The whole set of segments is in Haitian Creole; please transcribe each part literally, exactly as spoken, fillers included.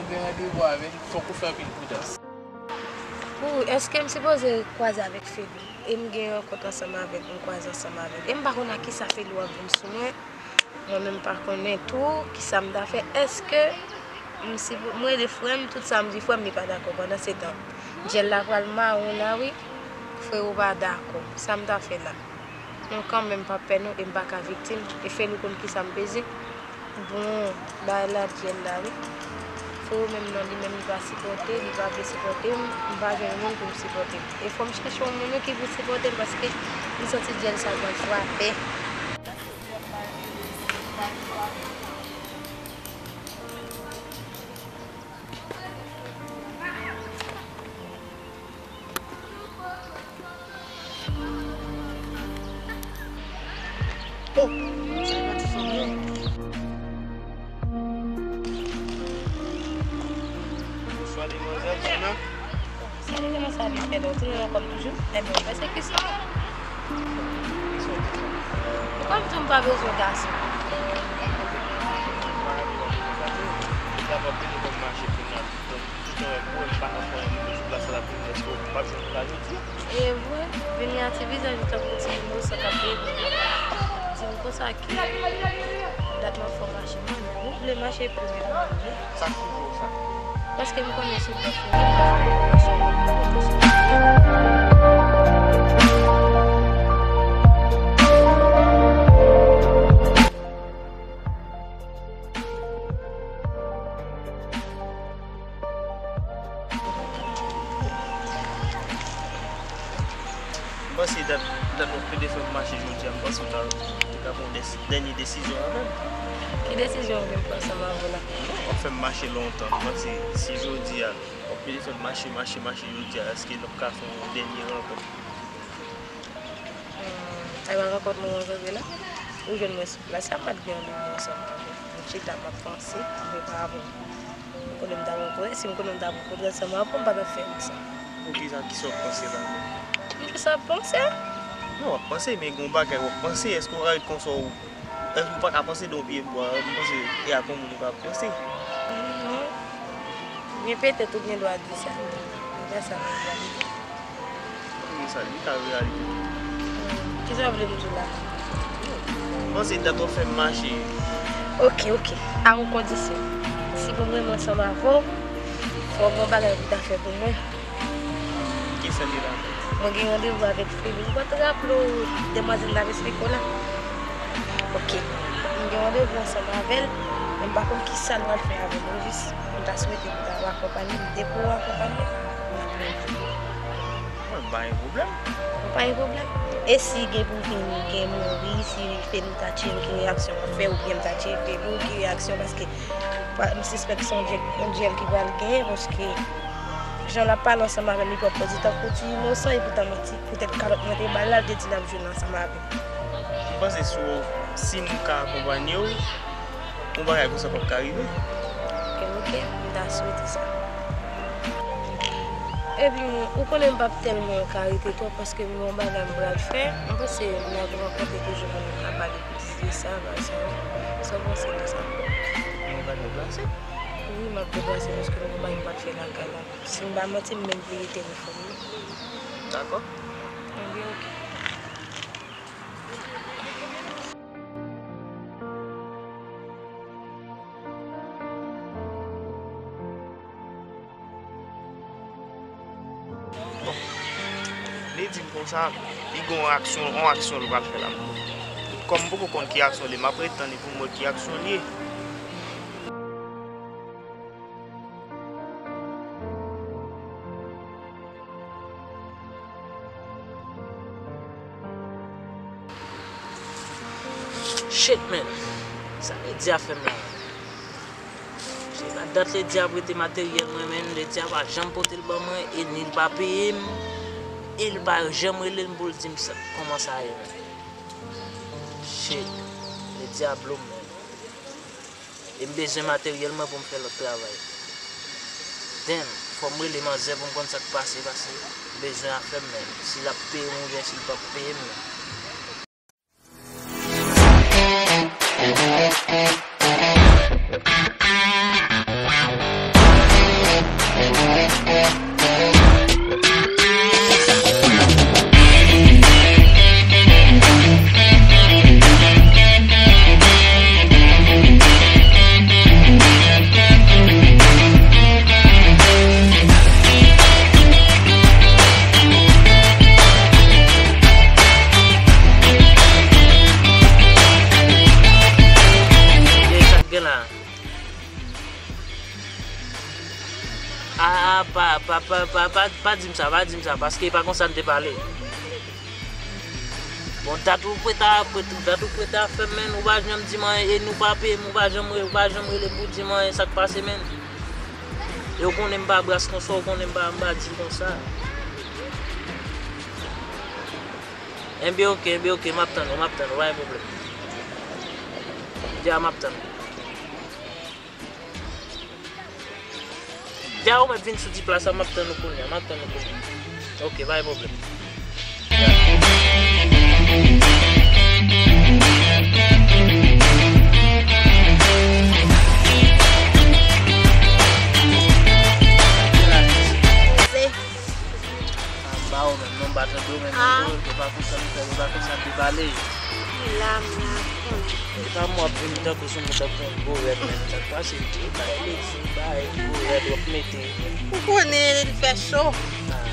Gen randevou avè l, fòk ou fè anpil pridans. Pou, èske m sipoze kwaze avèk Feli? E m gen rankont ansanm avè l, m kwaze ansanm avè l. E m pa konn a kisa Feli w ap vin sou mwen. Mwen menm m pa konnen tou kisa m ta fè. Èske m sipo-, m rele frè m, tout sa m di frè m, li pa dakò. Pandan se tan, dyèl la pral mawon la wi. Frewo pa dakò. Sa m ta fè la? Nou kanmenm pa pè nou e m pa ka viktim. E Feli konn kisa m peze. Bon, bagay la dyèl la wi. Frewo menm non, li menm li pa sipòte, li pa vle sipòte m, m pa jwenn moun pou m sipòte m. E fò m chèche yon moun wi ki pou sipòte m paske m santi dyèl sa pral frape. Oh, sa e pa ti fanm non. Bonswa, demwazèl, kòman? Sa li genlè sa li fè la, ou tounen nan kò m toujou? Ebyen, ou pèsekisyon. Ou konn di m pa bezwen gason. Tout tan wè gwo, li pa nan fè anyen, li sou plas la, l ap vini, èske ou p ap jwenn pou la jodi a? E vre, vini a ti vizaj ou tankou ti inosan k ap rele. Di m konsa ki dat m ap fè w mache, mwen, ou vle mache epi ou menm ou vle. Sa k touche w sa? Paske m konnen sou tèt ou, m pa fè mache. M panse dat, dat w ap plede fè m mache jodi a, m panse w ta, te ka pran yon desi-, dènye desizyon avè m. Ki desizyon w vle m pran ansanm avè w la? Non, w ap fè m mache lontan. M panse si jodi a, w ap plede fè m mache, mache, mache jodi a, èske n ap ka fè yon dènye rankont? Hmm, e pa rankont nou rankontre la? Ou jwenn mwen sou plas la, m pa t gen randevou ansanm avè w. M chita, m ap panse, m prepare pou m. M konnen m ta rankontre, si m konnen m ta rankontre ansanm avè w, m pa t ap fè m sa. Poukisa, kisa w ap panse la menm? M jis ap panse. Non, w ap panse, men gen yon bagay w ap panse. Èske w ka ret konsa w Èske ou pa ka panse de yon pye bwa? M panse e ak yon moun ou ka panse. Non. Men petèt ou gen dwa di sa. Men pa sa nan reyalite. Konsa, li ka reyalite. Kisa w vle m di w la? M panse dat w ap fè m mache. Oke, oke. A yon kondisyon. Si pou m renmen ansanm avè w, fò w gen yon bagay pou w ta fè pou mwen. Kisa li la? Mwen gen randevou avèk Feli. Ou pa t raple w demwazèl la te esplike w la? Oke. Mwen gen randevou ansanm avè l, men m pa konn kisa l pral fè avè l. Mwen jis, mwen ta swete pou w ta akonpanye m. Depi w akonpanye m, m ap rete. Mwen pa gen pwoblèm. Ou pa gen pwoblèm? E si gen pou vin, gen mouri, si Feli ta tcheke m, ki reyaksyon w ap fè, oubyen m ta tcheke Feli, ki reyaksyon, paske pa, m sispèk se yon dyèl, yon dyèl ki pral genyen, paske jan l ap pale ansanm avè m, li pran poz li tankou ti inosan, epoutan manti, poutèt kalòt mwen te ba l la, l te di l ap jwenn ansanm avè m. M panse si w, si m ka akonpanye w, yon bagay konsa p ap ka rive. Oke, oke, m ta swete sa. Epi, ou konnen m p ap tèlman ka rete twòp paske m gen yon bagay m pral fè. M panse n ap rankontre toujou pou nou ka pale plis de sa, bagay sa yo. Sa w panse de sa? Mwen pral deplase? Wi, m ap deplase paske m gen bagay m pral fè lakay la. Si m pa manti, m menm veye telefòn nan. Dakò. Ebyen, oke. Bon, li di m konsa, li gen yon aksyon, yon aksyon l pral fè la pou mwen. Kòm m poko konn ki aksyon li ye, m ap ret tann li pou m wè ki aksyon li ye. Shit, man. Sa Lady a fè m la? Se pa dat Lady a prete materyèl mwen, man. Lady a pa janm pote l ban mwen, e ni l pa peye m, e l pa janm rele m pou l di m sa, kòman sa ye, man. Shit. Lady a blow m, man. E m bezwen materyèl mwen pou m fè lòt travay. Damn, fò m rele manzè pou m konn sa k pase, paske m bezwen afè m, man. Si l ap peye m oubyen si l p ap peye m, man. Pa, pa, pa, pa di m sa, pa di m sa, paske e pa konsa n te pale. Bon, dat ou prete a, dat ou prete a fè m, men ou pa janm di m anyen, e nou pa peye m, ou pa janm, ou pa janm rele pou di m anyen, sa k pase, men. E ou konnen m pa bras konsa, ou konnen m pa, m pa di konsa. Enben, oke, enben, oke, m ap tann ou, m ap tann ou, pa gen pwoblèm. Dja, m ap tann ou. Dja, ou mèt vin sou ti plas la, m ap tann ou kounye a, m ap tann ou kounye a. Oke, pa gen pwoblèm. Ba ou menm, non, m pa tande w menm, ah, yo pa konsa nou fè, yo pa konsa nou pale. M la, m la, konnen. E pa m w ap vin tankou sou moun tankou yon gwo rèd menm, sa k pase, m te bay leson, bay gwo rèd w ap mete. Ou konnen, li fè cho. Ah,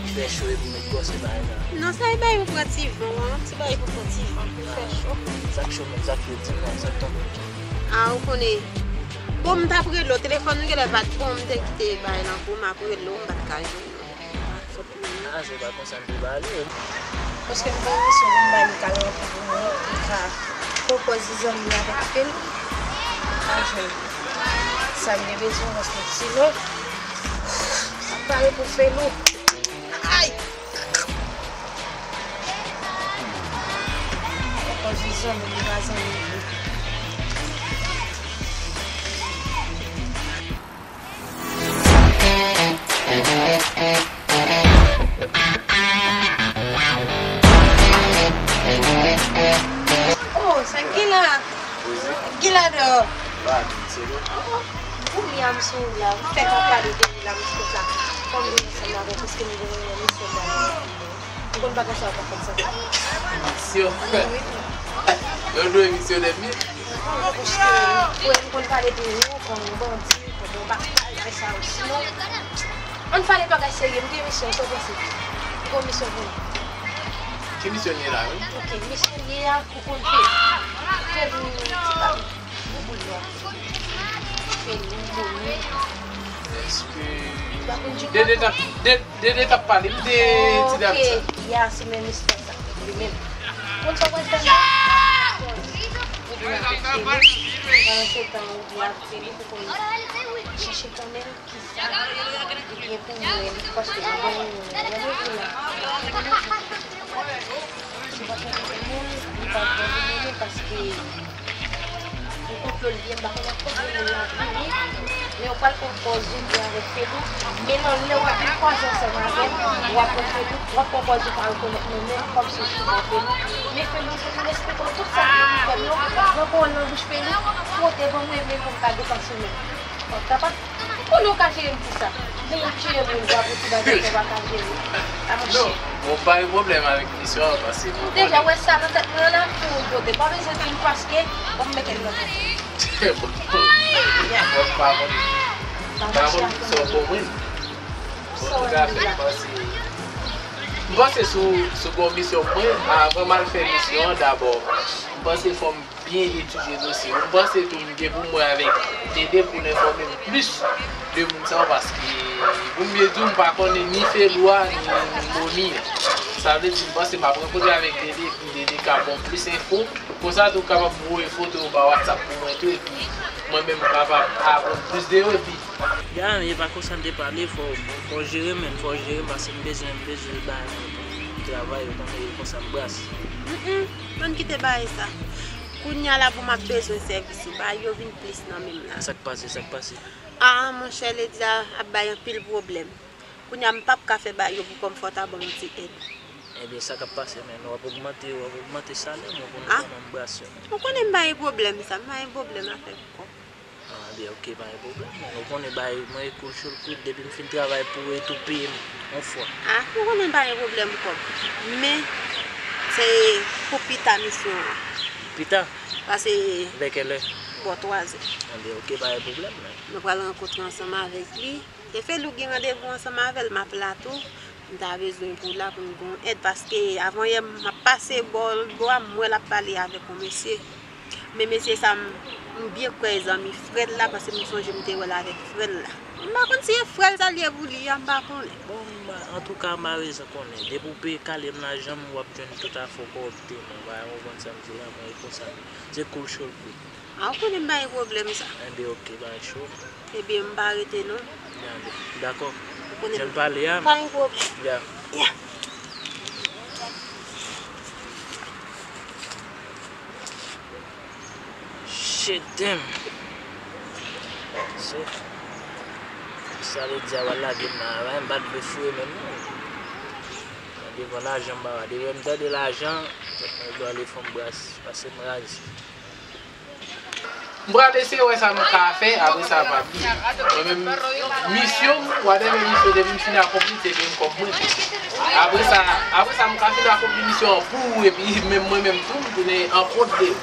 li fè cho epi w met gwòs e bagay la. Non, sa e bay pou pran ti van an, ti bay pou pran ti van, pou fè cho. Sa k cho menm, sa k cho, di m non, sa k tonbe. Ah, ou konnen. Bon, m t ap rele w, telefòn ou genlè pa t bon, m te kite bagay lan pou w, m ap rele w, m pa t ka jwenn ou. Ah, se pa konsa m te pale. Paske m gen yon misyon pou m bay Mika lan pou mwen, pou l ka konpòze zanmi avèk Felou. Pa jwenn sa m te bezwen, paske sinon, m ap pale pou Felou. Ay! Konpòze zanmi, li pa zanmi vre. Oh, sa k gen la? Sa k gen la deyò? Oh, kounye a m sou wout la. M fèk ap pale de li la, m sot la. Fò m vin ansanm avè w, paske m gen yon misyon pou al. M konn bagay sa yo pa fèt sa. Misyon? Wi. Yo dwe misyonè vit. Paske, frè, m konn pale de ou kòm yon bandi, kòm yon bagay sa yo. Sinon, ann pale bagay serye, m gen misyon, sa w panse? M gen yon misyon pou nou. Ki misyon l ye la menm? Ok, misyon l ye a, ou konn fè. Fè nou ti bagay. Bouboul la. Fè nou, bouboul. Èske Dede t ap, Dede, Dede t ap pale m de ti dam sa? Ok, ya, se menm istwa sa. Li menm. Konn sa w pral fè menm? Ou vin avèk Felou. Pandan se tan ou vin avèk Felou pou konn chèche konnen kisa li gen pou mwen, paske li gen yon randevou la. Si w pa konn moun, li pa bon pou moun, paske m konplo l byen, m pa konnen konbyen moun l ap vini, men w pral konpòze avèk Felou, men nan lè w ap vin kwaze ansanm avè l, w ap wè Felou, w ap konpòze pa rekonèt nou menm kòm se souvan Felou, men Felou, Felou respekte w, tout sa Felou fè m yo, mwen pran nan bouch Felou, pote ban mwen, men pou m ka depanse w menm. Ou kapab? Ou konnen w ka jere m pou sa. Men y ap jere moun, w ap rete bagay sa w pa ka jere. A monchè. Non, bon, m pa gen pwoblèm avèk misyon an, paske m konnen. Deja, w wè sa nan tèt mwen an la, pou yon kote. Pa bezwen di m paske, ban m mete l nan tèt mwen. Bon, m pa konn, m pa konn sa w konprann. Antouka, fè m panse. M panse sou, sou bon misyon mwen, avan m al fè misyon an dabò. M panse fò m byen etidye dosye yo. M panse tou m gen pou m wè avèk Dede pou l enfòme m plis de moun sa yo, paske pou m byen di w, m pa konnen ni Felou a, ni, ni Moni an. Sa vle di, m panse m ap rankontre avèk Dede, epi Dede ka ban m plis enfo. Konsa tou, w kapab voye foto yo pa WhatsApp pou mwen tou, epi mwen menm m kapab aprann plis de yo, epi Ya, e pa konsa n te pale, fò, fò w jere m, men, fò w jere m, paske m bezwen, m bezwen bay mwen pou travay, ou konnen, e konsa m bras. Mm, mm, ann kite bagay sa. Kounye a la pou m ap bezwen sèvis ou, bagay yo vin plis nan men m la. Sa k pase, sa k pase? Ah, monchè, Lady a ap bay anpil pwoblèm. Kounye a m p ap ka fè bagay yo pou kò m, fò w ta ban m yon ti èd. Ebyen, sa k ap pase, men, w ap ogmante, w ap ogmante salè m, ou konnen kòman m bras yo. Ou konnen m pa gen pwoblèm sa, m pa gen pwoblèm avèk kòb. Ah, byen, oke, pa gen pwoblèm, men ou konnen bagay mwen e koul sou l koul, depi m fin travay pou ou e tou peye m yon fwa. Ah, ou konnen pa gen pwoblèm kòb. Men, se pou pita misyon an. Pita? Pase vè kèlè? Bò twazè. Ah, byen, oke, pa gen pwoblèm, men. Nou pral rankontre ansanm avèk li. E Felou gen randevou ansanm avè l, m ap la tou. M ta bezwen pou w la pou m gen yon èd, paske avan yè m ap pase bò, bò a, m wè l ap pale avèk yon mesye. Men mesye sa, m, m byen kwè e zanmi frè l la, paske m sonje m te wè l avèk frè l la. M pa konn si e frè l sa l ye pou li a, m pa konnen. Bon, m pa, antouka, m pa bezwen konnen. Depi w peye kale m lajan m, w ap jwenn tout afè w kòrèkteman. Ou pa konprann sa m di w la, mwen e konsa m ye. Se cool show l kou. A, ou konnen m pa gen pwoblèm sa. Enben, oke, pa cho. Ebyen, m pa rete non. Enben, dakò. Ou konnen. Jan n pale a. Pa gen pwoblèm. Ya. Ya. Shit, damn. Se, sa vle di a va lage m nan, a, m pa t vle foure menm non. Devan lajan m pa, devan m tande lajan, mwen dwe ale fè m bras, pase m razi. M pral eseye wè sa m ka fè, apre sa m ap di. Mwen menm, misyon m, whatever misyon depi m fin akonpli, se menm kòb mwen. Apre sa, apre sa m ka fin akonpli misyon an pou ou, epi menm mwen menm tou, m tounen an kont de ou.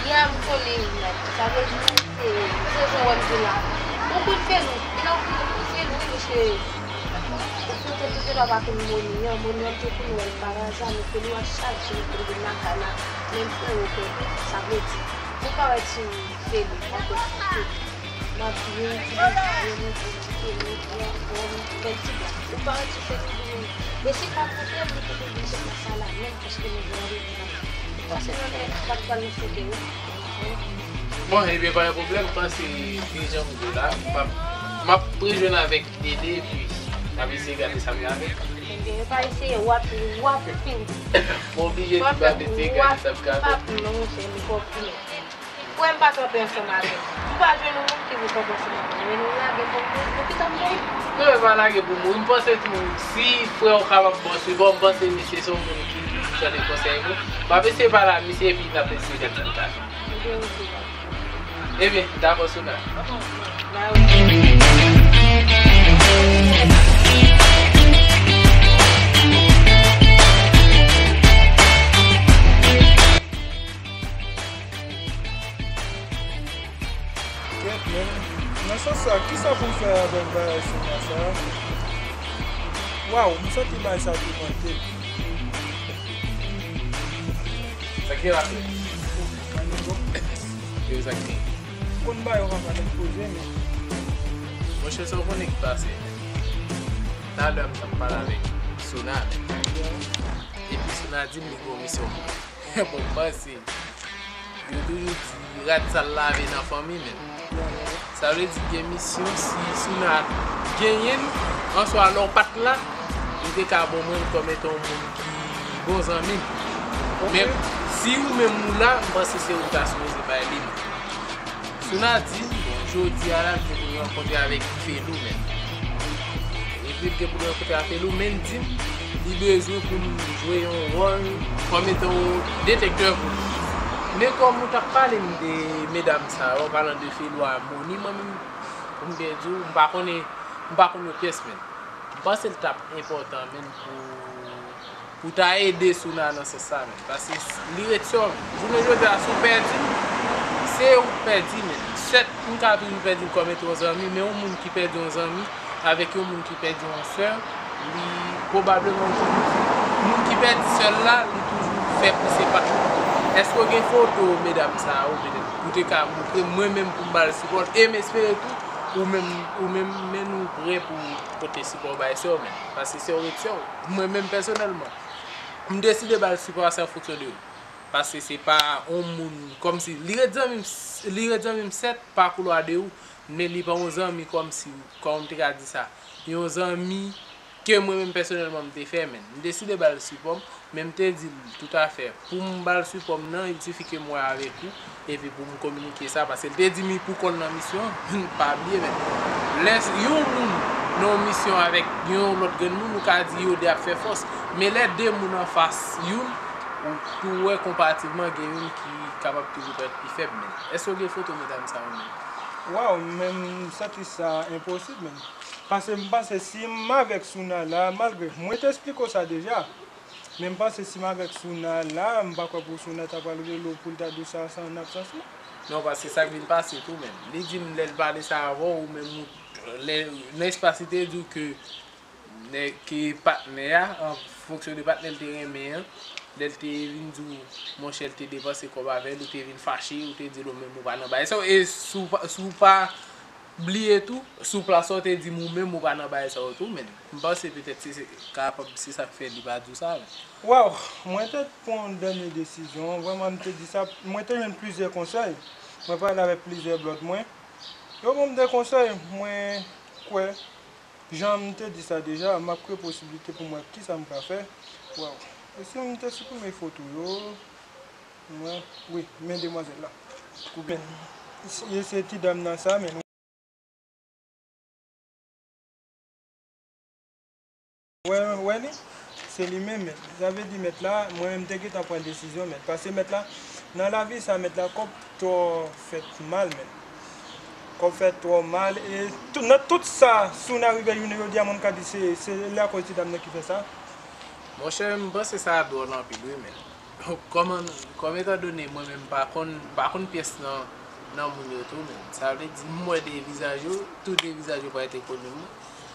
Yè m kole wi, sa vle di se, se jan w wè m di la. Ou konn fè nou, lè ou konn fè nou, misye, ou fout te toujou la pa konn moni an, moni an te konn wè l pa aza, men fè nou a chak jou pou l vin lakay la, menm frè ou konn, sa vle di, ou pa wè ti fè nou, pa konn fè nou. M ap byen, ti byen, byen, byen, byen, byen, byen, bèl ti blan. Ou pa wè ti fè nou, byen. E se pa pou fè, li pou vin jwenn sa la, menm paske nou vin anvi. Paske nou menm, pa t pral nou fè wi. Bon, ebyen, pa gen pwoblèm, m panse, se jan m di w la, m p ap, m ap rejwenn avèk Dede, epi n ap eseye gade sa m gen avèk. Ebyen, yo pa eseye, w ap, w ap fin. M oblije di m ap eseye gade sa m gen avèk. W ap non, monchè, m kòpye. Frè m pa kanpe ansanm avè m. M pa jwenn yon moun ki vle kanpe ansanm avè m. Men nou lage pou m mouri, nou kite m mouri. Non, e pa lage pou mouri. M panse tou, si frè w kapab ba w sipò, m panse misye se yon moun ki toujou tande konsèy nou. M ap eseye pale a misye epi n ap eseye gade sa n ka fè. Ebyen, oke. Ebyen, dakò, Sona. Ba wi. Kèt, men, nan sans sa, kisa pou m fè avèk bagay Sona sa a? Waw, m santi bagay sa toumante m. Sa k gen la, frè? Yo, sa k gen? Konn bagay yo pa ka nèk poze, men. Monchè, sa w konnen ki pase? Talè m t ap pale avèk Sona. Epi Sona di m li gen yon misyon. Bon, m panse yo toujou di rat sal lave nan fanmi menm. Sa vle di gen misyon si Sona genyen l, answa lè w pa t la, li te ka ban mwen l kòm etan yon moun ki bon zanmi m. Men si ou menm ou la, m panse se ou ta sipoze bay li l. Sona di m, bon, jodi a la, l te vin rankontre avèk Felou menm. Epi l gen pou l rankontre ak Felou, men l di m, li bezwen pou m jwe yon wòl kòm etan yon detektè pou li. Men kòm ou t ap pale m de medam sa yo, an palan de Felou a Moni, mwen menm, pou m byen di w, m pa konnen, m pa konn yo pyès, men. M panse l t ap enpòtan, men, pou pou ta ede Sona nan sans sa menm. Paske li ret sè w. Jounen jodi a, si w pèdi l, se ou k pèdi, men. Sèt, m ka toujou pèdi l kòm etan yon zanmi, men yon moun ki pèdi yon zanmi avèk yon moun ki pèdi yon sè, li pwobableman yon moun ki pèdi sè l la, li toujou fè plis enpak. Èske w gen foto medam sa yo, petèt, pou te ka montre m, mwen menm pou m ba l sipò l? E m espere tou, ou menm, ou menm, men nou prè pou pote sipò bay sè w menm. Paske sè w ret sè w. Mwen menm pèsonèlman, m deside ba l sipò a, se an fonksyon de ou. Paske se pa yon moun kòmsi, li ret zanmi m, li ret zanmi m sèt, pa koulwa de ou, men li pa yon zanmi kòmsi, kòman m te ka di sa, yon zanmi ke mwen menm pèsonèlman m te fè, men m deside ba l sipò m, men m te di l toutafè, pou m ba l sipò m nan, il sifi ke m wè avèk ou, epi pou m kominike sa, paske l te di m li pou kò l nan misyon an, pa bliye, men lè yon moun nan yon misyon avèk yon lòt grenn moun, ou ka di yo de ap fè fòs, men lè de moun anfas youn, ou tou wè konparativman gen youn ki kapab toujou parèt pi fèb, men èske w gen foto medam sa yo menm? Waw, men m santi sa enposib, men. Paske m panse si m avèk Sona la, malgre mwen te esplike w sa deja, men m panse si m avèk Sona la, m pa kwè pou Sona ta pral rele w pou l ta di w sa, sa an absans mwen. Non, paske sa k vin pase tou menm. Li di m lè l pale sa avè w, ou menm ou, lè, nan espas li te di w ke nèg ki patnè a, an fonksyon de patnè l te renmen an, lè l te vin di w, monchè, l te depanse kòb avè l, ou te vin fache, ou te di l ou menm ou pa nan bagay sa yo, e si w pa, si w pa Bliye tou, sou plas la, w te di m ou menm ou pa nan bagay sa yo tou, men m panse petèt se, se kapab se sa k fè li pa di w sa, men. Waw, mwen te pran yon dènye desizyon. Vrèman, m te di sa, mwen te jwenn plizyè konsèy. Mwen pale avèk plizyè blòd mwen. Yo ban m de konsèy, mwen kwè, jan m te di sa deja, m ap kreye posiblite pou m wè kisa m ka fè. Waw, e si m te siprime foto yo? Mwen, wi, men demwazèl la. Koupe. E se ti dam nan sa, men. Wè, wè li? Se li menm, mèt. Sa vle di mèt la, mwen menm te gentan pran desizyon, mèt. Paske mèt la, nan lavi sa, mèt la, kòb twò fèt mal, mèt. Kòb fèt twò mal, e tout, nan tout sa, Souna rive jounen jodi a, mwen m ka di se, se lakoz ti dam nan ki fè sa. Monchè, m panse sa dwòl anpil, wi, men. Kòm, kòm etandone mwen menm m pa konn, m pa konn pyès nan, nan moun yo tou, men. Sa vle di, m wè de vizaj yo, tou de vizaj yo parèt enkonni mwen.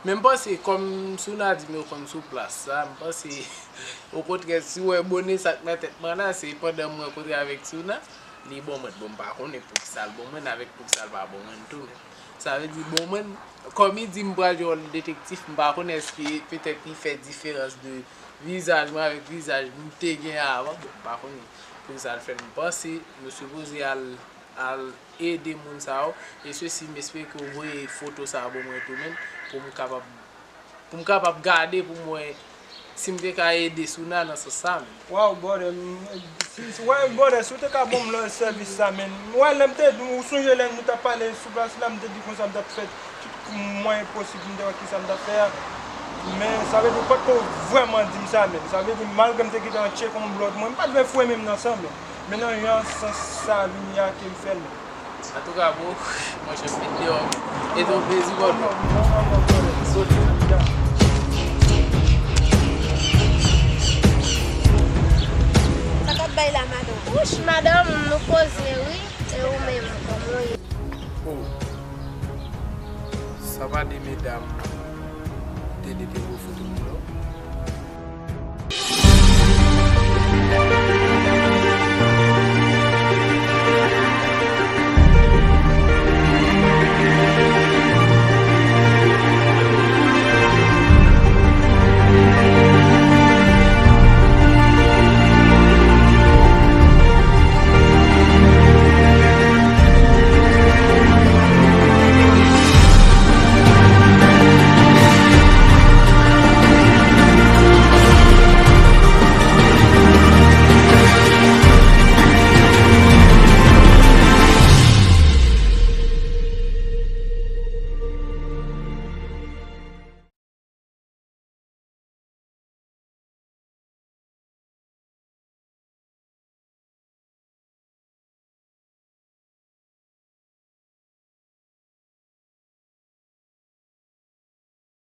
Men m panse, kòm Souna di m yo konn sou plas sa, m panse, okontrè, si w wè bone sa k nan tèt mwen la, se pandan m rankontre avèk Souna, li ban mwen, bon, m pa konnen poukisa l ban mwen, avèk poukisa l pa ban mwen tou, men. Sa vle di, bon, mwen, kòm li di m pral jwe wòl detektif, m pa konnen èske petèt li fè diferans de vizaj mwen avèk vizaj m te gen avan. Bon, m pa konnen poukisa l fè l. M panse nou sipoze al, al ede moun sa yo. E sesi, m espere ke w voye foto sa yo ban mwen tou, men, pou m kapab, pou m kapab gade pou m wè si m te ka ede Souna nan sans sa, men. Waw, brother, m, si, si, wè, brother, si w te ka ban m lè sèvis sa, men. Wè, lè m te, ou sonje lè nou t ap pale sou plas la, m te di konsa m t ap fè tout mwayen posib, m te wè kisa m t ap fè a. Men, sa vle di, ou pa t ko vrèman di m sa, men. Sa vle di, malgre m te gentan tcheke yon blòd mwen, m pa t vle foure men m nan sa, men. Men nan jan sans sa vini a ke m fè l, men. Antouka, bro, mwen, jan m met deyò, e te yon plezi, bro. Soti. Sa k ap bay la, madanm? Wouch, madanm, nou poze, wi. E ou menm, kòman w ye? Oh, sa pa de medam, te de te gwo foto.